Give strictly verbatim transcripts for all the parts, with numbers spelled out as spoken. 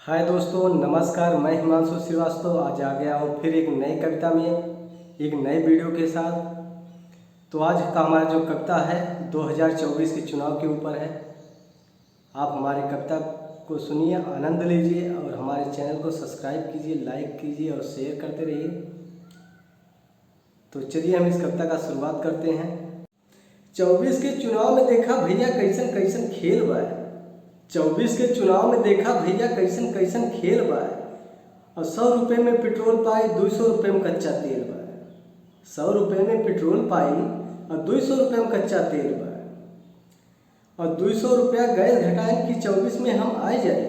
हाय दोस्तों, नमस्कार, मैं हिमांशु श्रीवास्तव। आज आ गया हूँ फिर एक नई कविता में, एक नए वीडियो के साथ। तो आज का हमारा जो कविता है, दो हज़ार चउबीस के चुनाव के ऊपर है। आप हमारी कविता को सुनिए, आनंद लीजिए और हमारे चैनल को सब्सक्राइब कीजिए, लाइक कीजिए और शेयर करते रहिए। तो चलिए, हम इस कविता का शुरुआत करते हैं। चउबीस के चुनाव में देखा भइया, कइसन कइसन खेल बा। चउबीस के चुनाव में देखा भइया, कइसन कइसन खेल बा। और सौ रुपये में पेट्रोल पाई, दुई सौ रुपये में कच्चा तेल बा। सौ रुपये में पेट्रोल पाई और दुई सौ रुपये में कच्चा तेल बा। और दुई सौ रुपया गैस घटाइन कि चउबीस में हम आइ जाई।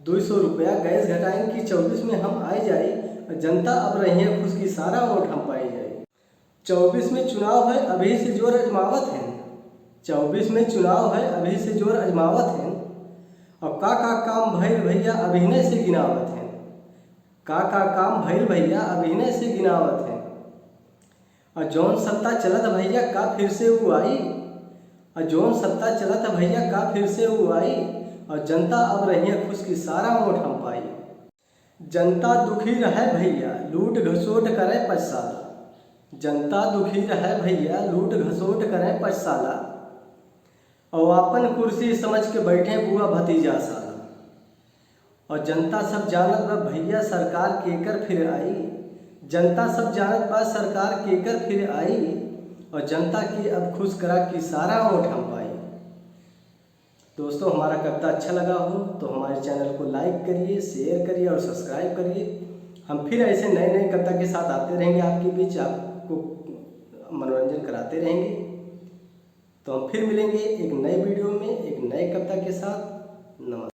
दुई सौ रुपया गैस घटाइन कि चउबीस में हम आइ जाई। और जनता अब रहिए खुश कि सारा वोट हम पाइ जाई। चउबीस में चुनाव है, अभी से जोर अजमावत हैं। चउबीस में चुनाव है, अभी से जोर अजमावत हैं। अब का का काम भइल भइया, अभिनय से गिनावत हैं। का का काम भइल भइया, अभिनय से गिनावत हैं। और जौन सत्ता चलत भइया, का फिर से ऊ आई? और जौन सत्ता चलत भइया, का फिर से ऊ आई? और जनता अब रहिए खुश कि सारा वोट हम पाई। जनता दुखी रहे भइया, लूट घसोट करे पचसाला। जनता दुखी रहे भइया, लूट घसोट करे पचसाला। और आपन कुर्सी समझ के बैठे बुआ भतीजा साला। और जनता सब जानत बा भइया, सरकार केकर फिर आई। जनता सब जानत बा, सरकार केकर फिर आई। और जनता के अब खुश करा कि सारा वोट हम पाई। दोस्तों, हमारा कविता अच्छा लगा हो तो हमारे चैनल को लाइक करिए, शेयर करिए और सब्सक्राइब करिए। हम फिर ऐसे नए नए कविता के साथ आते रहेंगे आपके बीच, आपको मनोरंजन कराते रहेंगे। तो हम फिर मिलेंगे एक नए वीडियो में, एक नए कविता के साथ। नमस्कार।